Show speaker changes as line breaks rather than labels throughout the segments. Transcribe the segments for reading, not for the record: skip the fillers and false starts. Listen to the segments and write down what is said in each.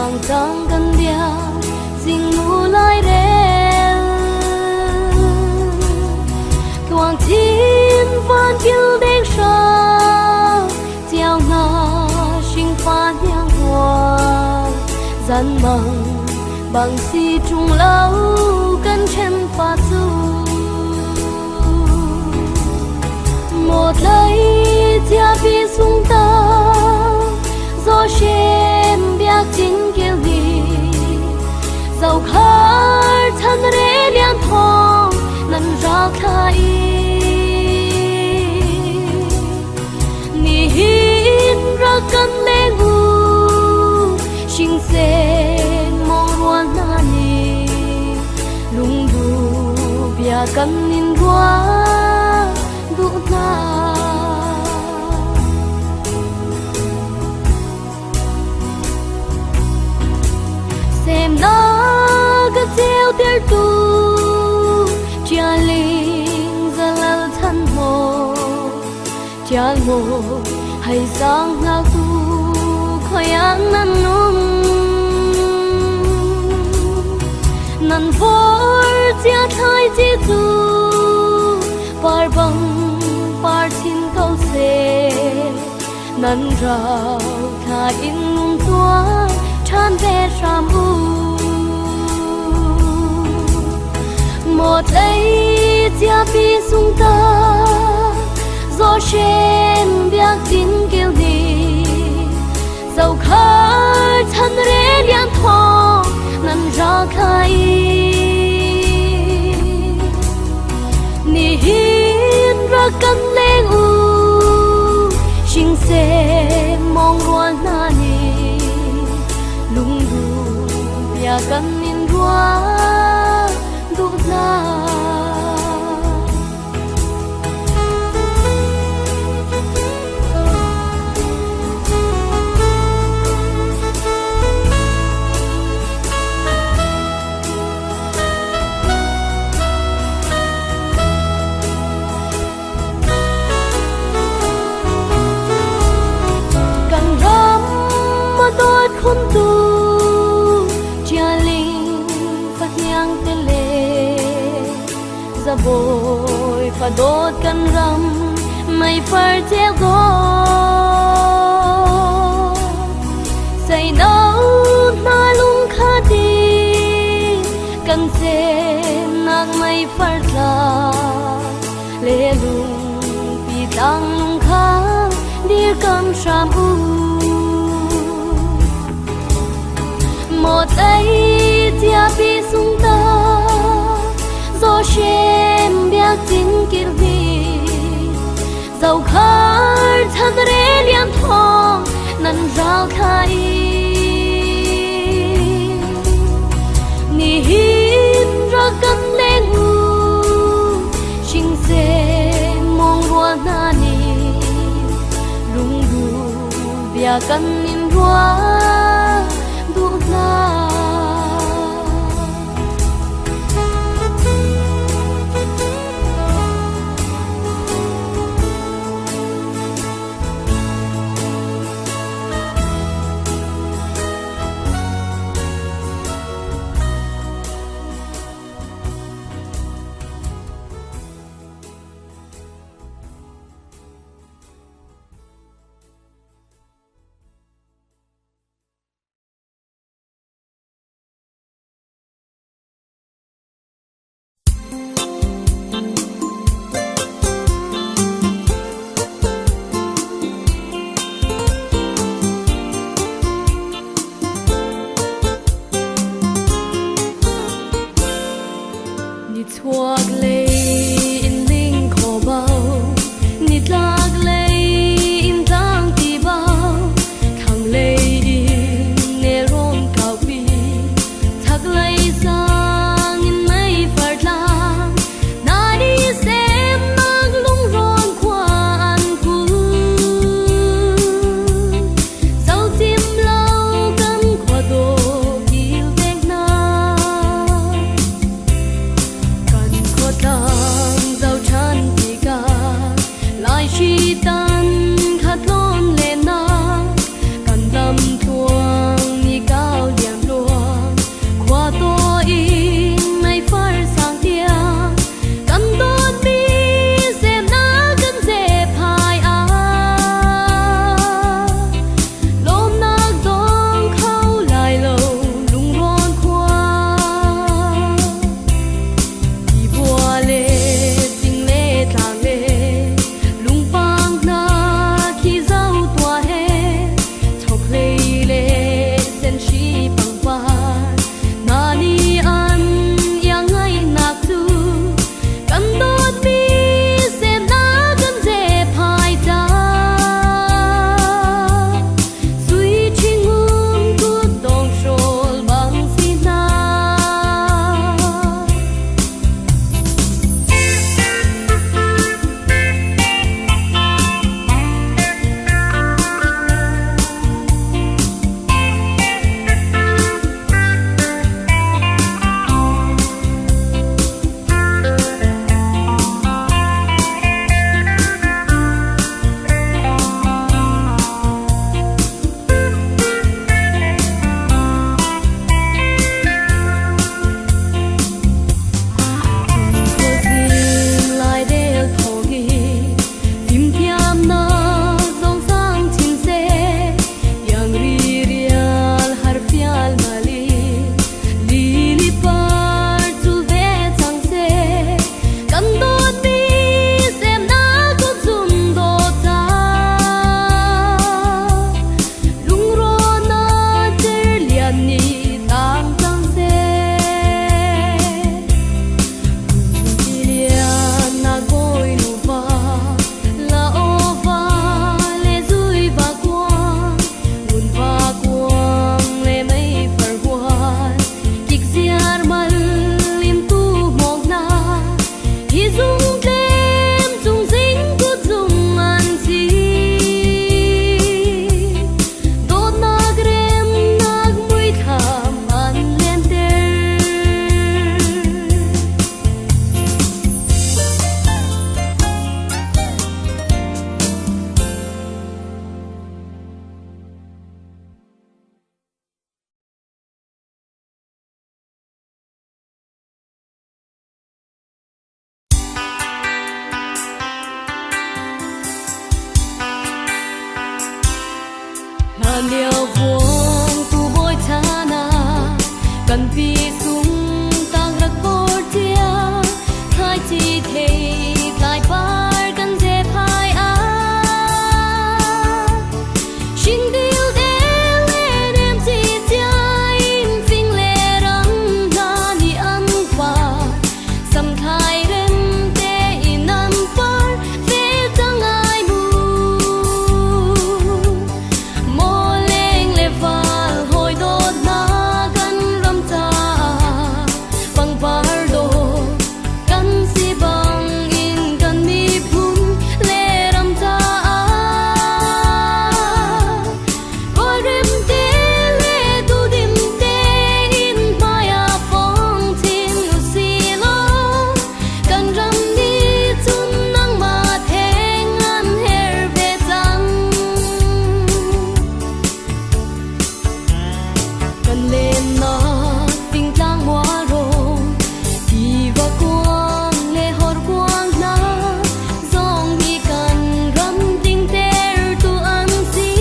Mangtang kan bia zingnu lai rel Tluang thin van kil deng sang Chiao nga sinh pha hiang huang Gian mang bang si trung lâu kan chen pa chu Một lấy chia pi sung ta do xem biak chính kiel ni dầu khar thân rê lian thong nan ra khai ni hin ra kan le ngu sinh sen mong rual na ni lung du bia kan nin rua du na Xem na ka cheu ter tu chia ling za lal than mo chia mo hay sang na tu khoyan nan num nan vor chia thai chi tu par bang par chin câu se nan rau tha in nung tua chan ve ram u một lấy chia pi sung ta do shen biak tin kêu ni dầu khar thân rê lian thong nan ra khai ni hin ra kan leng u sinh se mong rual na ni lung du bia kan nin rua du na. Kan ram mà đôi khôn tu chia linh phát nhang tê lệ ra bồi pha đốt kan ram mây phar che go say nâu na lung kha đi kan xem nak mây phar tla lê lung pi tang lung kha dir kam sham u một ấy chia pi sung ta do xem biak chính kiel ni dầu khar thân rê lian thong nan rau khai ni hin ra kan leng u sinh se mong rua na ni lung du bia kan nin rua du na. Kan pi sung tang rak bor cia, thlaici thei tlai par kan ze phai a. Hringdil te le nem ci cia in fing le ram hna nih an pa. Samthlai rem te in an par ve cang ai mu. Maw leng le val hawi dawt hna kan ram caah pangpar dawh kan si bang in kan miphun le ram caah Kawlrem te le duhdim tein hmai ah fong chin usilaw kan ram nih cun nangmah theng an her ve cang. Kan lennak fingtlang mualrawn tiva kuang le horkuang hna zong hi kan ram dingtertu an si.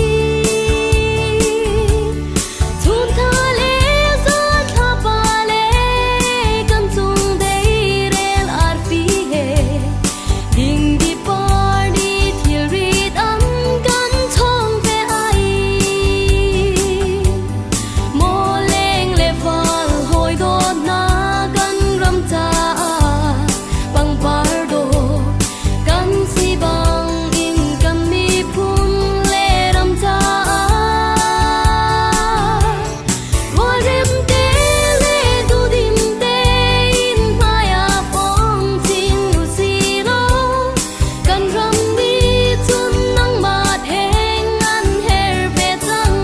Chunthla le zathlapa le kan cung deirel arfi he dingdi par ni thilrit an kan chong ve ai. Maw leng le val hawi dawt hna kan ram caah pangpar dawh kan si bang in kan miphun le ram caah rualrem te le duhdim tein hmai ah fong chin usilaw kan ram nih cun nangmah theng an her ve cang.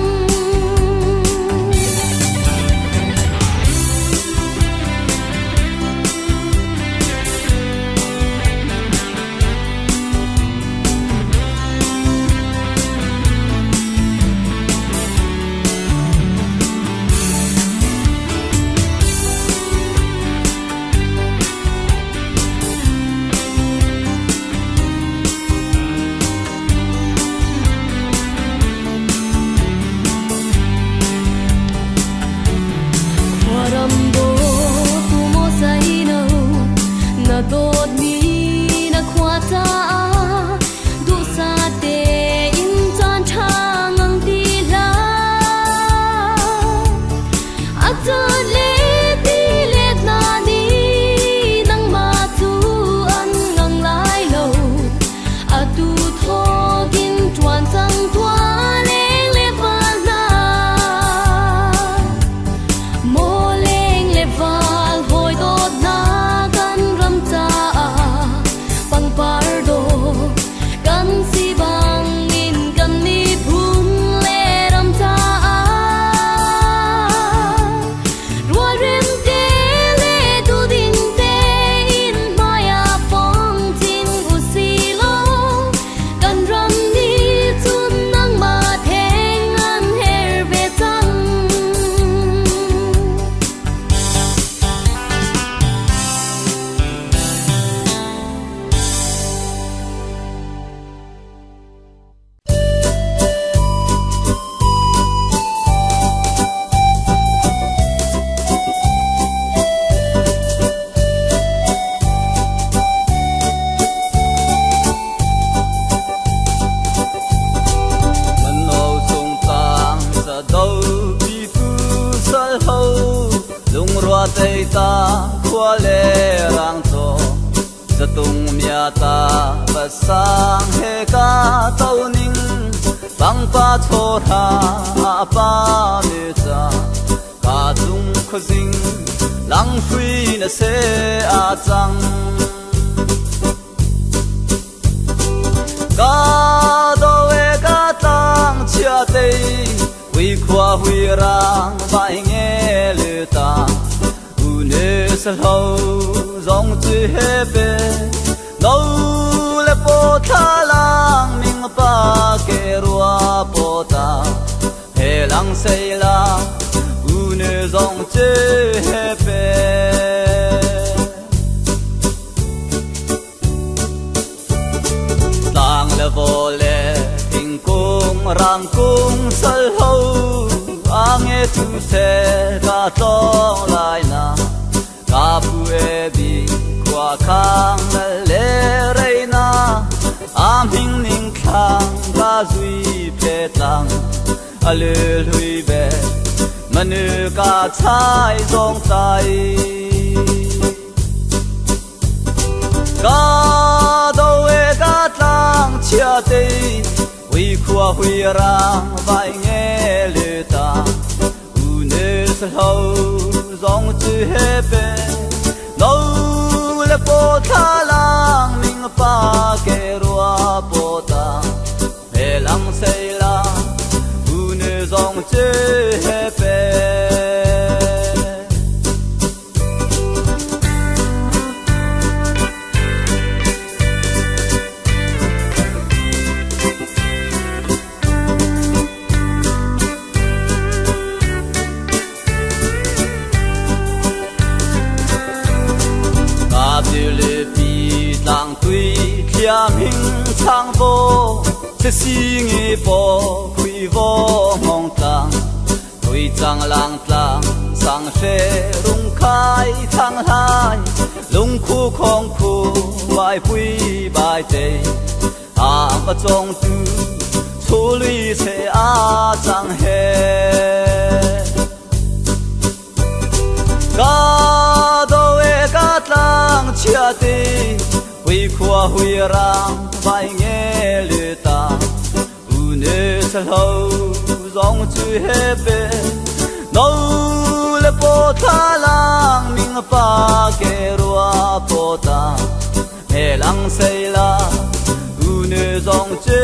Khuaram dawtu maw saino na dawtmi na khua caah duhsah tein caan ṭha ngang ti hlah. A caan le ti let hna nih nangmah cu an ngang lai lo. Atu thawkin ṭuan cang tuah leng le val hna. Maw leng le val hawi dawt hna kan ram caah pangpar dawh kan si bang in kan miphun le ram caah rualrem te le duhding tein hmai ah fong chin usilaw kan ram nih cun nangmah theng an her ve cang.
Nan lo sung tlang sado pipu sal ho lungrua tei ta khua le rang caw zatung mia ta pasang he ka to ning pangpa chaw tha a pa me cha ka cung khuazing lang hrui na se a cang. Ka daw e ka tlang chia te hui khua hui rang vai nge le ta u ne sa hlo zong chi he pe no le po thla lang ming pa ke rua po ta he lang sei la u ne zong chi he pe. Tlang le vaw le thingkung rangkung sal ho a nge tu se ka tlong lai na ka pu e bi khua khang le rei na a hming ning thlang ka zui phe tlang a lư hlui ve manu ka chai zong tai ka do e ka tlang chia te hui khua hui rang vai nghe lư ta u nư sa ho zong chu he pe no le po tha lang ming pa ke rua po ta he lang sei la u nư zong chu he pe. Thliam hing chang vo se si ngi po khui vo mong tlang tui chang lang tlang sang she rung khai thang lai lung khu khong khu bài pui bài tê a ba chong tu chu lui se a chang he ka do e ka tlang chia ti hui khua hui rang vai nghe lư ta u nư sa ho zong chu he pe no le po tha lang ming pa ke rua po ta he lang sei la u nư zong chu.